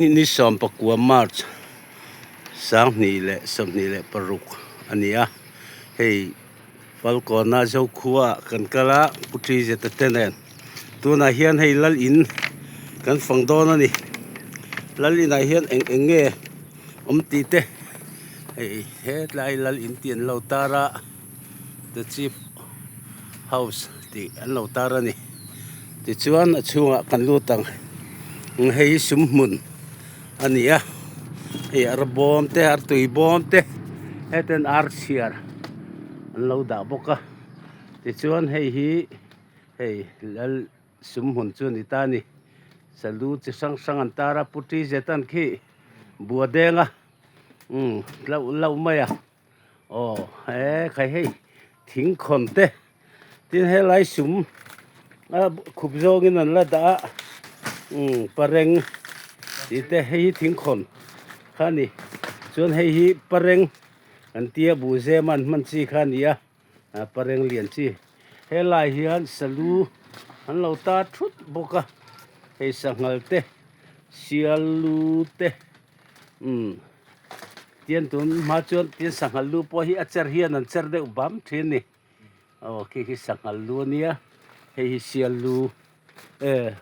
Ni 19 March 2026 a ni a, hei Falkawna Zokhua kan kal a, Pu Tizeta te nen tunah hian hei lal in kan fang dawn a ni. Lal inah hian eng eng nge awm tih te hei hetlai lal in tih an lo tar a, the chief house tih an lo tar a ni. Tichuan a chhungah kan lut ang hei hi sum hmun a ni a hei ar bawm te ar tui bawm te heten ar chhiar an lo dah bawk a tichuan hei hi hei lal sum hmun chu a ni ta a ni salu chi hrang hrang an tar a pu T Zetan khi bua deng a umm hlauh hlauh mai a. Aw he khai hei thing khawn te tin helai sum a khup zawngin an la dah a umm pareng tih te hei hi thing khawn kha a ni chuan hei hi pareng an tia buhzem a an hman chi kha a ni a pareng lian chi helai hian salu an lo tar thut bawk a hei sanghal te sial lu te umm. Tian tun hma chuan tin sanghal lu pawh hi a cher hian an cher deuh bam thin a ni. Aw khi khi sanghal lu a nia hei hi sial lu e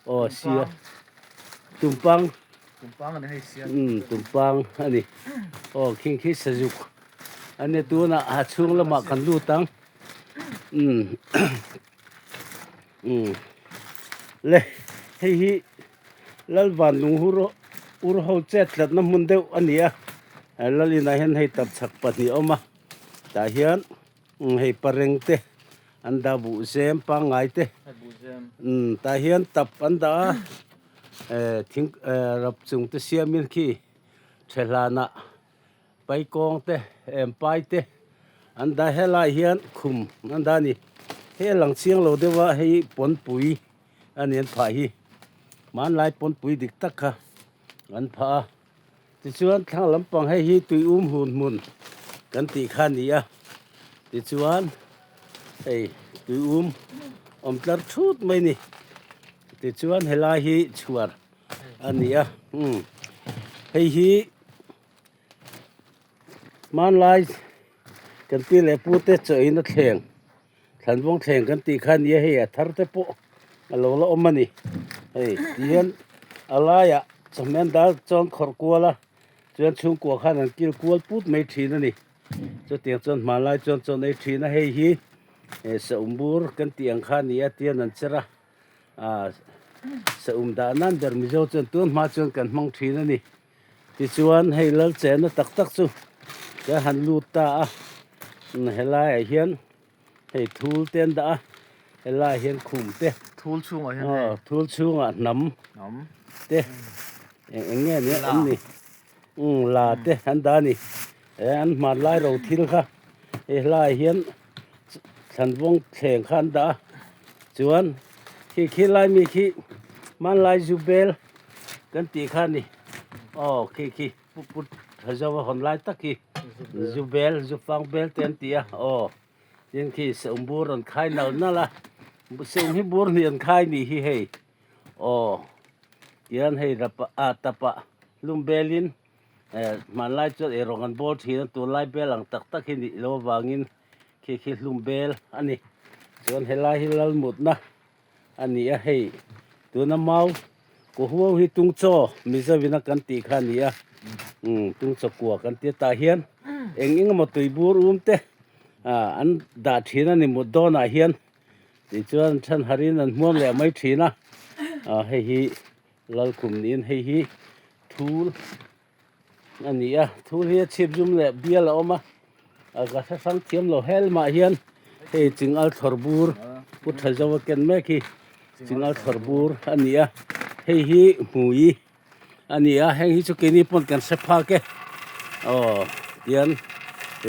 aw sia tumpang tumpang a ni hei sial umm tumpang a ni aw khing khi sazuk a nia tunah a chhung lamah kan lut ang umm umm le hei hi. Lalvan lunghur ur ho chet tlatna hmun deuh a ni a, lal inah hian hei tapchhak pahnih a awm a, tah hian hei pareng te an dah buhzem pangngai te tah hian tap an dah a thing rap chung te siamin khi thehlanah Paikawng te empai te an dah helai hian khum an dah a ni. Hei a lang chiang lo deuh a hei pawnpui a ni an phah hi hmanlai pawnpui dik tak kha an phah a tichuan thlang lampang hei hi tui um hun hmun kan tih kha a ni a tichuan hei tui um awm tlar thut mai a ni tichuan helai hi chhuar a ni a umm hei hi. Hmanlai kan pi leh pu te chaw in a thleng thlanvawng thleng kan tih kha nia hei a thar te pawh a lo la awm a ni hei tihian a laiah chawhmeh an dal chuan khawrh kual a chuan chhungkua khan an kil kual put mai thin a ni chutiang chuan hmanlai chuan chaw an ei thin a hei hi saum bur kan tih ang kha a ni a tihian an cher a ah saum dah nan ber mizo chuan tun hma chuan kan hmang thin a ni. Tichuan hei lal chenna tak tak chu ka han lut ta a, helaiah hian hei thul te an dah a, helaiah hian khum te Thul chhungah hian hei aw thul chhungah hnam hnam te eng eng nge nia awm ni umm la te an dah a ni he an hmanlai ro thil kha hei helaiah hian thlanvawng thleng kha an dah a chuan khi khi lai mi khi hmanlai zu bel kan tih kha a ni aw khi khi pu pu thazawa hawn lai tak hi zu bel zu fang bel te an ti a aw tin khi saum bur an khai nal nal a saum hi bur hnih an khai nih hi hei aw tihian hei rapa ah tapah hlum belin Eh hmanlai chuan eirawng an bawl thin a tunlai bel ang tak tak hi nih loh avangin khi khi hlum bel a ni chuan helai hi lal mutna a ni a hei tuna mau kaw huau hi tungchaw mizovina kan tih kha a ni a umm tungchaw kua kan tia tah hian eng eng emaw tui bur um te ah an dah thin a ni mut dawnah hian tichuan then harin an hmuam leh mai thin a ah hei hi Lalkhum niin hei hi thul a ni a thul hi a chhip zum leh bial a awm a a ka hre hrang thiam lo helmah hian hei chingal thlawr bur pu tha zo a ken mek hi chingal thlawr bur a ni a hei hi hmui a ni a heng hi chu keini pawn kan hre phak e aw tian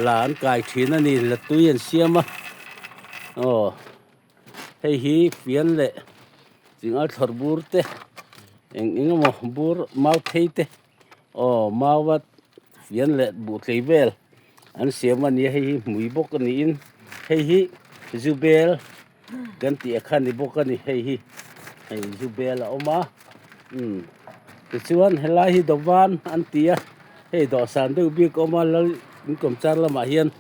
la an kai thin a ni la tui an siam a aw. Hei hi fian leh chingal thlawr bur te eng eng emaw bur mau thei te aw maua fian leh buh tlei vel an siam a nia hei hi hmui bawk a niin hei hi zu bel kan tih a kha ni bawk a ni hei hi hei zu bel a awm a umm. Tichuan helai hi dawvan an ti a, hei dawhsan deuh bik a awm a, lal inkawm char lamah hian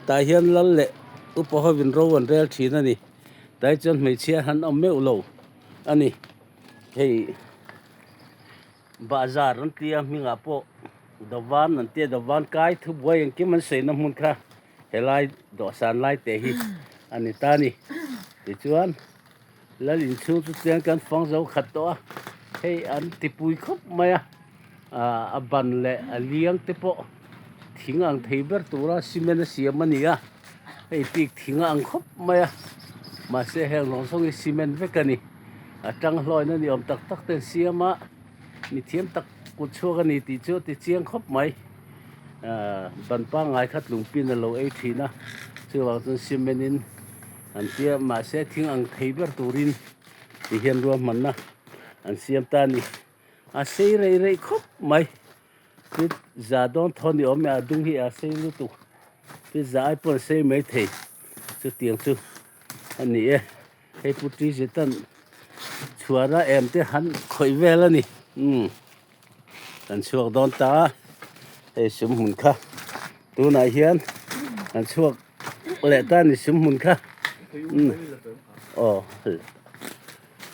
tah hian lal leh upa hovin ro an rel thin a ni. Tlai chuan hmeichhia han awm meuh lo a ni. Hei bahzar an tia hmingah pawh dawvan an tia dawvan kai thubuai engkim an sawi na hmun kha helai dawhsan lai te hi a ni ta a ni. Tichuan lal inchhung chu chian kan fang zo khat tawh a, hei an tipui khawp mai a, ah a ban leh a liang te pawh thing ang thei ber tura cement a siam a ni a, hei pik thing a ang khawp mai a, mahse heng zawng zawng hi cement vek a ni, a tang hlawina ni awm tak tak te an siam a, mi thiam tak kut chhuak a ni tih chu a ti chiang khawp mai, ah ban pangngai kha tlungpin a lo ei thin a, chuvang chuan cement in. An tia mahse thing ang thei ber turin ti hian ruahmanna an siam ta a ni. A sei rei rei khawp mai. Ti za dawn thaw ni awm e a dung hi a sei lutuk. Ti za ai pawh an sei mai thei. Chutiang chu a ni e. Hei pu Tizet-a'n chhuara em te han khawih vel a ni. Umm kan chhuak dawn ta a hei sum hmun kha tunah hian kan chhuak leh ta a ni sum hmun kha umm aw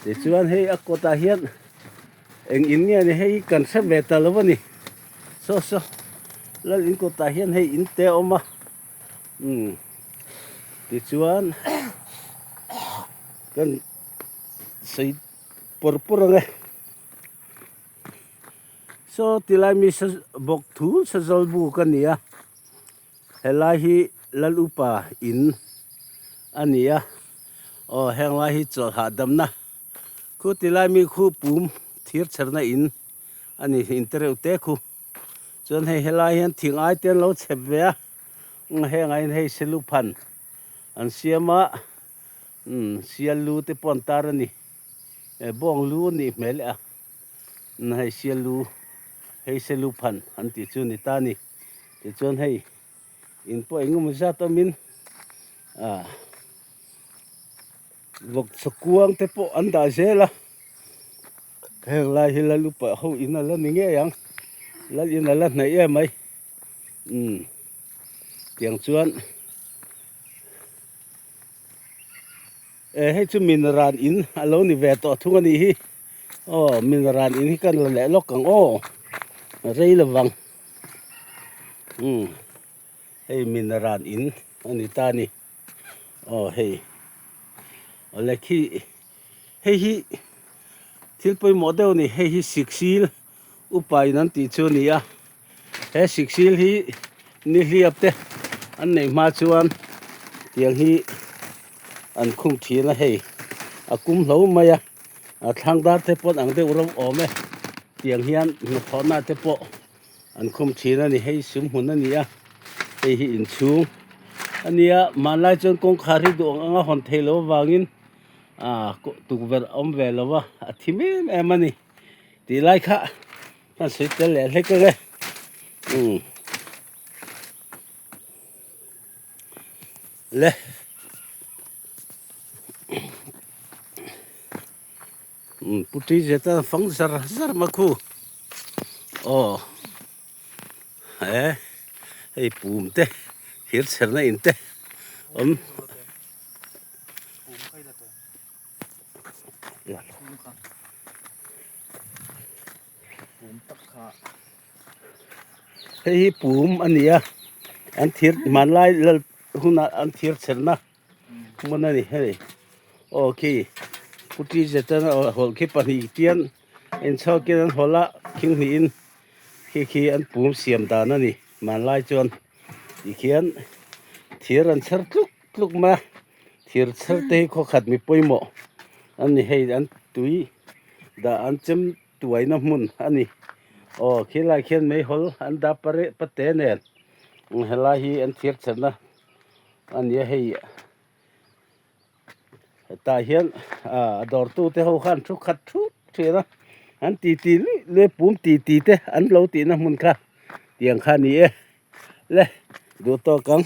tichuan hei a kawtah hian eng in nge ni hei kan hre ve ta lo a ni saw saw lal in kawtah hian hei in te a awm a umm tichuan kan sawi pawr pawr ang e. Saw tilai mi sa bawk thu sa zawl buk a ni a, helai hi Lal Upa in a ni a, aw heng lai hi chawlh hahdamna khu tilai mi khu pum thir chherna in a ni in te reuh te khu chuan hei helai hian thing ai te an lo chhep ve a heng ah hian hei seluphan an siam a umm sial lu te pawh an tar a ni. Eh bawng lu a nih hmel a hei sial lu hei selu phan an tih chu ni ta a ni tichuan hei in pawh eng emaw zat awmin ah vawk chaw kuang te pawh an dah zel a heng lai hi lal upa ho in a la ni ngei ang lal in a la hnaih em mai umm tiang chuan. Eh hei chu min ran in a lo ni ve tawh thung a nih hi aw min ran in hi kan la leh lawk ang aw rei lovang umm hei min ran in a ni ta a ni aw hei awle khi hei hi thil pawimawh deuh a ni hei hi siksil upa in an tih chu a ni a he siksil hi nihliap te an neih hma chuan tiang hi an khum thin a hei a kum hlo mai a a thlang dar te pawh an ang deuh reuh awm e tiang hian hnathawhna te pawh an khum thin a ni hei sum hmun a ni a hei hi inchhung a nia hmanlai chuan kawngkhar hi duh ang anga hawn theih loh avangin ah tukverh a awm ve lo va a thim em em a ni tih lai kha. Kan sawi tel leh hlek ang e umm le umm pu ṭi zet a fang zar zar mai khu aw he hei pum te thir chherna in te awm. Hei hi pum a ni a an thir hmanlai lal hunah an thir chherna hmun a ni hei aw khi kuti zet a hawlh khi pahnih chian inchhawk in an hawlh a khing hnihin khi khi an pum siam dan a ni hmanlai chuan tikhian thir an chher tluk tluk mai a. Thir chher te hi khawkhat mi pawimawh a ni hei an tui dah an chem tuaina hmun a ni aw khilai khian meihawl an dah pare pate nen helai hi an thir chherna a ni a hei hetah hian ah a dawrtu te ho khan thu khat thut thin a an ti ti luih luih a pum ti ti te an lo tihna hmun kha tiang kha a ni e le duh tawk ang.